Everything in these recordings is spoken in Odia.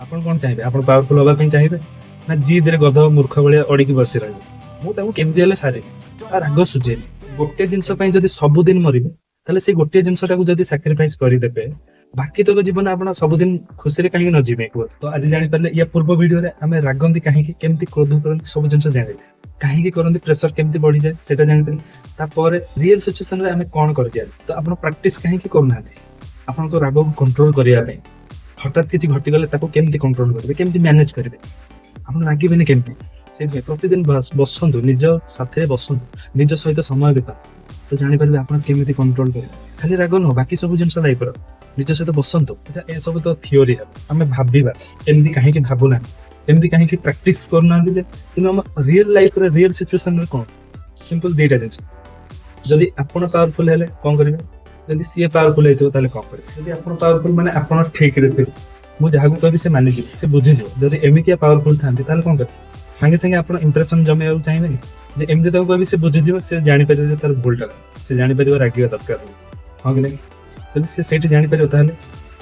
ଆପଣ କ'ଣ ଚାହିଁବେ? ଆପଣ ପାୱାରଫୁଲ ହେବା ପାଇଁ ଚାହିଁବେ ନା ଜିଦରେ ଗଧ ମୂର୍ଖ ଭଳିଆ ଅଡ଼ିକି ବସି ରହିବେ? ମୁଁ ତାକୁ କେମିତି ହେଲେ ସାରିବି, ତା ରାଗ ସୁଝେଇବି। ଗୋଟେ ଜିନିଷ ପାଇଁ ଯଦି ସବୁଦିନ ମରିବେ, ତାହେଲେ ସେଇ ଗୋଟିଏ ଜିନିଷଟାକୁ ଯଦି ସାକ୍ରିଫାଇସ୍ କରିଦେବେ, ବାକି ତକ ଜୀବନ ଆପଣ ସବୁଦିନ ଖୁସିରେ କାହିଁକି ନ ଯିବେ କୁହ ତ? ଆଜି ଜାଣିପାରିଲେ। ୟା ପୂର୍ବ ଭିଡିଓରେ ଆମେ ରାଗନ୍ତି କାହିଁକି, କେମିତି କ୍ରୋଧ କରନ୍ତି, ସବୁ ଜିନିଷ ଜାଣିଲେ। କାହିଁକି କରନ୍ତି, ପ୍ରେସର କେମିତି ବଢିଯାଏ, ସେଇଟା ଜାଣିଥିଲେ। ତାପରେ ରିଏଲ ସିଚୁଏସନରେ ଆମେ କଣ କରିଦିଆ। ତ ଆପଣ ପ୍ରାକ୍ଟିସ କାହିଁକି କରୁନାହାନ୍ତି ଆପଣଙ୍କ ରାଗକୁ କଣ୍ଟ୍ରୋଲ କରିବା ପାଇଁ? ହଠାତ୍ କିଛି ଘଟିଗଲେ ତାକୁ କେମିତି କଣ୍ଟ୍ରୋଲ କରିବେ, କେମିତି ମ୍ୟାନେଜ କରିବେ, ଆପଣ ରାଗିବେନି କେମିତି? ସେଇଥିପାଇଁ ପ୍ରତିଦିନ ବସନ୍ତୁ, ନିଜ ସାଥିରେ ବସନ୍ତୁ, ନିଜ ସହିତ ସମୟ ବିତାନ୍ତୁ, ତ ଜାଣିପାରିବେ ଆପଣ କେମିତି କଣ୍ଟ୍ରୋଲ କରିବେ। ଖାଲି ରାଗ ନୁହଁ, ବାକି ସବୁ ଜିନିଷ ଲାଇଫର ନିଜ ସହିତ ବସନ୍ତୁ। ଆଚ୍ଛା, ଏସବୁ ତ ଥିଓରି ହେବ, ଆମେ ଭାବିବା ଏମିତି କାହିଁକି ଭାବୁନାହାନ୍ତି, ଏମିତି କାହିଁକି ପ୍ରାକ୍ଟିସ କରୁନାହାନ୍ତି ଯେ, କିନ୍ତୁ ଆମ ରିଏଲ ଲାଇଫରେ, ରିଏଲ ସିଚୁଏସନରେ କଣ? ସିମ୍ପଲ ଦିଟା ଜିନିଷ। ଯଦି ଆପଣ ପାୱାରଫୁଲ ହେଲେ କଣ କରିବେ? ଯଦି ସିଏ ପାୱାରଫୁଲ ହେଇଥିବ ତାହେଲେ କଣ କରିବେ? ଯଦି ଆପଣ ପାୱାରଫୁଲ, ମାନେ ଆପଣ ଠିକରେ ଥିବେ, ମୁଁ ଯାହାକୁ କହିବି ସେ ମାନିଯିବ, ସେ ବୁଝିଯିବ, ଯଦି ଏମିତିଆ ପାୱାରଫୁଲ ଥାନ୍ତି ତାହେଲେ କଣ କରିବେ? ସାଙ୍ଗେ ସାଙ୍ଗେ ଆପଣ ଇମ୍ପ୍ରେସନ ଜମେଇବାକୁ ଚାହିଁବେନି ଯେ ଏମିତି ତାକୁ କହିବି ସେ ବୁଝିଯିବ, ସେ ଜାଣିପାରିବ ଯେ ତାର ଭୁଲଟା କଣ, ସେ ଜାଣିପାରିବ ରାଗିବା ଦରକାର ନାହିଁ। ହଁ କି ନାହିଁ? ଯଦି ସେ ସେଇଠି ଜାଣିପାରିବ, ତାହେଲେ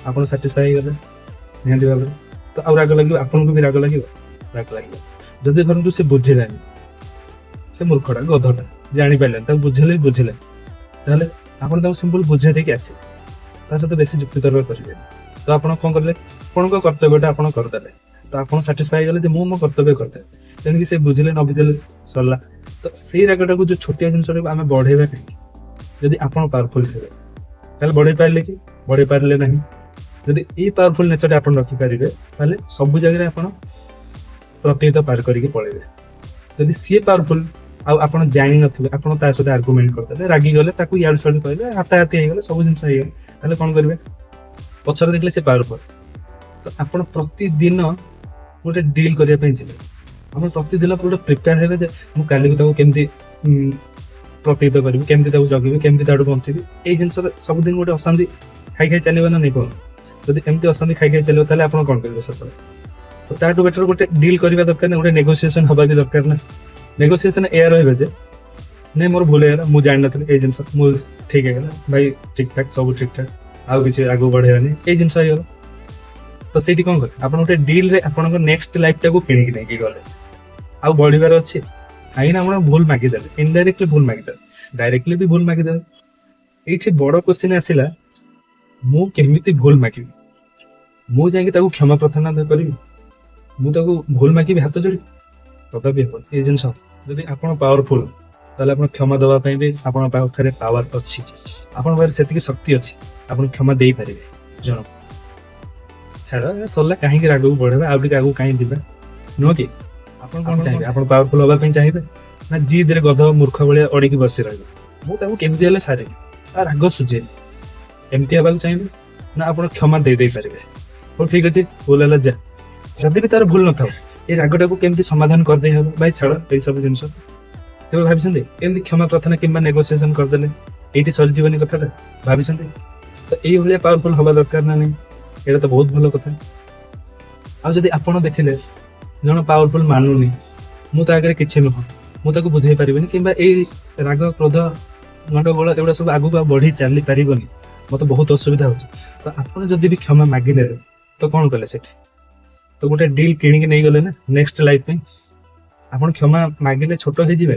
ଆପଣ ସାଟିସ୍ଫାଇ ହେଇଗଲେ ନିହାତି ଭାବରେ। ତ ଆଉ ରାଗ ଲାଗିବ? ଆପଣଙ୍କୁ ବି ରାଗ ଲାଗିବ? ରାଗ ଲାଗିବ। ଯଦି ଧରନ୍ତୁ ସେ ବୁଝିଲାନି, ସେ ମୂର୍ଖଟା, ଗଧଟା, ଜାଣିପାରିଲାନି, ତାକୁ ବୁଝେଇଲେ ବି ବୁଝିଲାନି, ତାହେଲେ ଆପଣ ତାକୁ ସିମ୍ପଲ ବୁଝେଇ ଦେଇକି ଆସିବେ, ତା ସହିତ ବେଶୀ ଯୁକ୍ତିତର୍କ କରିବେନି। ତ ଆପଣ କଣ କଲେ? ଆପଣଙ୍କ କର୍ତ୍ତବ୍ୟଟା ଆପଣ କରିଦେଲେ। ତ ଆପଣ ସାଟିସ୍ଫାଇ ହେଇଗଲେ ଯେ ମୁଁ ମୋ କର୍ତ୍ତବ୍ୟ କରିଦେଲି। ତେଣିକି ସେ ବୁଝିଲେ ନ ବୁଝିଲେ ସରିଲା। ତ ସେଇ ରାଗଟାକୁ, ଯୋଉ ଛୋଟିଆ ଜିନିଷଟାକୁ ଆମେ ବଢେଇବା କାହିଁକି? ଯଦି ଆପଣ ପାୱାରଫୁଲ ଥିବେ ତାହେଲେ ବଢେଇ ପାରିଲେ କି? ବଢେଇ ପାରିଲେ ନାହିଁ। ଯଦି ଏଇ ପାୱାରଫୁଲ ନେଚରଟା ଆପଣ ରଖିପାରିବେ, ତାହେଲେ ସବୁ ଜାଗାରେ ଆପଣ ପ୍ରତିହିତ ପାର କରିକି ପଳେଇବେ। ଯଦି ସିଏ ପାୱାରଫୁଲ ଆଉ ଆପଣ ଜାଣିନଥିବେ, ଆପଣ ତା ସହିତ ଆର୍ଗୁମେଣ୍ଟ କରିଦେଲେ, ରାଗିଗଲେ, ତାକୁ ଇଆଡୁ ସିଆଡୁ କହିଲେ, ହାତାହାତି ହେଇଗଲେ, ସବୁ ଜିନିଷ ହେଇଗଲେ, ତାହେଲେ କଣ କରିବେ? ପଛରେ ଦେଖିଲେ ସେ ପାୱାରଫୁଲ। ତ ଆପଣ ପ୍ରତିଦିନ ଗୋଟେ ଡିଲ୍ କରିବା ପାଇଁ ଯିବେ। ଆପଣ ପ୍ରତିଦିନ ଗୋଟେ ପ୍ରିପେୟାର ହେବେ ଯେ ମୁଁ କାଲିକୁ ତାକୁ କେମିତି ପ୍ରତିହିତ କରିବି, କେମିତି ତାକୁ ଜଗିବି, କେମିତି ତାଠୁ ବଞ୍ଚିବି। ଏଇ ଜିନିଷରେ ସବୁଦିନ ଗୋଟେ ଅଶାନ୍ତି ଖାଇ ଖାଇ ଚାଲିବ ନା ନାଇଁ କଣ? ଯଦି ଏମିତି ଅଶାନ୍ତି ଖାଇ ଖାଇ ଚାଲିବ, ତାହେଲେ ଆପଣ କଣ କରିବେ ସେତେବେଳେ? ତ ତାଠୁ ବେଟର ଗୋଟେ ଡିଲ୍ କରିବା ଦରକାର ନା, ଗୋଟେ ନେଗୋସିଏସନ ହବା ବି ଦରକାର ନା। ନେଗୋସିଏସନ ଏଇଆ ରହିବେ ଯେ ନାଇଁ, ମୋର ଭୁଲ ହେଇଗଲା, ମୁଁ ଜାଣିନଥିଲି ଏଇ ଜିନିଷ, ମୁଁ ଠିକ ହେଇଗଲା ଭାଇ, ଠିକ ଠାକ, ସବୁ ଠିକ ଠାକ, ଆଉ କିଛି ଆଗକୁ ବଢେଇବାନି, ଏଇ ଜିନିଷ ହେଇଗଲା। ତ ସେଇଠି କଣ କଲେ ଆପଣ? ଗୋଟେ ଡିଲ୍ ରେ ଆପଣଙ୍କ ନେକ୍ସଟ ଲାଇଫ ଟାକୁ କିଣିକି ନେଇକି ଗଲେ। ଆଉ ବଢିବାର ଅଛି? କାହିଁକି ନା ଆପଣ ଭୁଲ ମାଗିଦେଲେ, ଇନଡାଇରେକ୍ଟଲି ଭୁଲ ମାଗିଦେଲେ, ଡାଇରେକ୍ଟଲି ବି ଭୁଲ ମାଗିଦେଲେ। ଏଇଠି ବଡ କ୍ୱେଶ୍ଚିନ୍ ଆସିଲା, ମୁଁ କେମିତି ଭୁଲ ମାଗିବି? ମୁଁ ଯାଇକି ତାକୁ କ୍ଷମା ପ୍ରାର୍ଥନା କରିବି? ମୁଁ ତାକୁ ଭୁଲ ମାଗିବି ହାତ ଯୋଡ଼ି? କଦାପି ହେବନି ଏଇ ଜିନିଷ। ଯଦି ଆପଣ ପାୱାରଫୁଲ, ତାହେଲେ ଆପଣ କ୍ଷମା ଦେବା ପାଇଁ ବି ଆପଣଙ୍କ ପାଖରେ ପାୱାର ଅଛି, ଆପଣଙ୍କ ପାଖରେ ସେତିକି ଶକ୍ତି ଅଛି, ଆପଣ କ୍ଷମା ଦେଇପାରିବେ ଜଣକୁ। ଛାଡ଼, ଏ ସରିଲା, କାହିଁକି ରାଗକୁ ବଢେଇବା, ଆଉ ଟିକେ ଆଗକୁ କାହିଁକି ଯିବା, ନୁହଁ କି? ଆପଣ କଣ ଚାହିଁବେ? ଆପଣ ପାୱାରଫୁଲ ହବା ପାଇଁ ଚାହିଁବେ ନା ଜିଦରେ ଗଧ ମୂର୍ଖ ଭଳିଆ ଅଡ଼ିକି ବସି ରହିବେ? ମୁଁ ତାକୁ କେମିତି ହେଲେ ସାରିବି, ତା ରାଗ ସୁଝେଇବି, ଏମିତି ହେବାକୁ ଚାହିଁବେ ନା ଆପଣ କ୍ଷମା ଦେଇ ଦେଇପାରିବେ? ହଉ ଠିକ ଅଛି, ଭୁଲ ହେଲା, ଯା। ଯଦି ବି ତାର ଭୁଲ ନଥାଉ, ଏଇ ରାଗଟାକୁ କେମିତି ସମାଧାନ କରିଦେଇ ହବ? ଭାଇ ଛାଡ଼, ଏଇ ସବୁ ଜିନିଷ କେବେ ଭାବିଛନ୍ତି? ଏମିତି କ୍ଷମା ପ୍ରାର୍ଥନା କିମ୍ବା ନେଗୋସିଏସନ କରିଦେଲେ ଏଇଠି ସରିଯିବନି କଥାଟା, ଭାବିଛନ୍ତି? ତ ଏଇଭଳିଆ ପାୱାରଫୁଲ ହବା ଦରକାର ନା ନାହିଁ? ଏଇଟା ତ ବହୁତ ଭଲ କଥା। ଆଉ ଯଦି ଆପଣ ଦେଖିଲେ ଜଣେ ପାୱାରଫୁଲ ମାନୁନି, ମୁଁ ତା ଆଗରେ କିଛି ନୁହଁ, ମୁଁ ତାକୁ ବୁଝେଇ ପାରିବିନି, କିମ୍ବା ଏଇ ରାଗ କ୍ରୋଧ ଗଣ୍ଡଗୋଳ ଏଗୁଡ଼ା ସବୁ ଆଗକୁ ଆଉ ବଢି ଚାଲି ପାରିବନି, ମତେ ବହୁତ ଅସୁବିଧା ହଉଛି, ତ ଆପଣ ଯଦି ବି କ୍ଷମା ମାଗିନେବେ, ତ କଣ କଲେ ସେଠି? ତ ଗୋଟେ ଡିଲ୍ କିଣିକି ନେଇଗଲେ ନା ନେକ୍ସଟ ଲାଇଫ ପାଇଁ। ଆପଣ କ୍ଷମା ମାଗିଲେ ଛୋଟ ହେଇଯିବେ?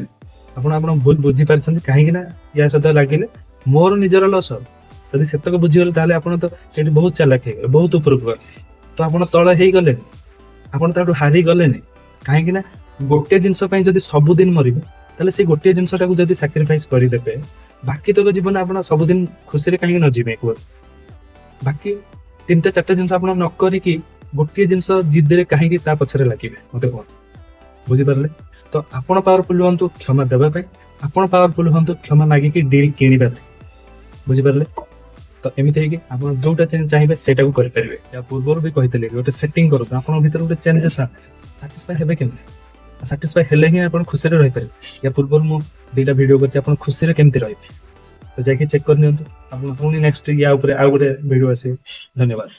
ଆପଣ ଆପଣ ଭୁଲ ବୁଝିପାରିଛନ୍ତି, କାହିଁକି ନା ୟା ସହିତ ଲାଗିଲେ ମୋର ନିଜର ଲସ୍ ହବ। ଯଦି ସେତକ ବୁଝିଗଲେ, ତାହେଲେ ଆପଣ ତ ସେଇଠି ବହୁତ ଚାଲାକ ହେଇଗଲେ, ବହୁତ ଉପରକୁ ଗଲେ। ତ ଆପଣ ତଳେ ହେଇଗଲେନି, ଆପଣ ତାଠୁ ହାରିଗଲେନି। କାହିଁକି ନା ଗୋଟେ ଜିନିଷ ପାଇଁ ଯଦି ସବୁଦିନ ମରିବେ, ତାହେଲେ ସେଇ ଗୋଟିଏ ଜିନିଷଟାକୁ ଯଦି ସାକ୍ରିଫାଇସ୍ କରିଦେବେ, ବାକି ତକ ଜୀବନ ଆପଣ ସବୁଦିନ ଖୁସିରେ କାହିଁକି ନ ଯିବେ କୁହନ୍ତୁ? ବାକି ତିନିଟା ଚାରିଟା ଜିନିଷ ଆପଣ ନ କରିକି ଗୋଟିଏ ଜିନିଷ ଜିଦ୍ଦିରେ କାହିଁକି ତା ପଛରେ ଲାଗିବେ, ମତେ କୁହନ୍ତୁ? ବୁଝିପାରିଲେ ତ? ଆପଣ ପାୱାରଫୁଲ ହୁଅନ୍ତୁ କ୍ଷମା ଦେବା ପାଇଁ, ଆପଣ ପାୱାରଫୁଲ ହୁଅନ୍ତୁ କ୍ଷମା ମାଗିକି ଡିଲ୍ କିଣିବା ପାଇଁ। ବୁଝିପାରିଲେ ତ? ଏମିତି ହେଇକି ଆପଣ ଯୋଉଟା ଚାହିଁବେ ସେଇଟାକୁ କରିପାରିବେ। ୟା ପୂର୍ବରୁ ବି କହିଥିଲି, ଗୋଟେ ସେଟିଂ କରନ୍ତୁ, ଆପଣଙ୍କ ଭିତରେ ଗୋଟେ ଚେଞ୍ଜେସ୍। ସାଟିସ୍ଫାଇ ହେବେ କେମିତି? ସାଟିସ୍ଫାଇ ହେଲେ ହିଁ ଆପଣ ଖୁସିରେ ରହିପାରିବେ। ୟା ପୂର୍ବରୁ ମୁଁ ଦିଟା ଭିଡିଓ କରିଛି, ଆପଣ ଖୁସିରେ କେମିତି ରହିବେ, ତ ଯାଇକି ଚେକ୍ କରିନିଅନ୍ତୁ। ଆପଣ ପୁଣି ନେକ୍ସଟ ୟା ଉପରେ ଆଉ ଗୋଟେ ଭିଡିଓ ଆସିବ। ଧନ୍ୟବାଦ।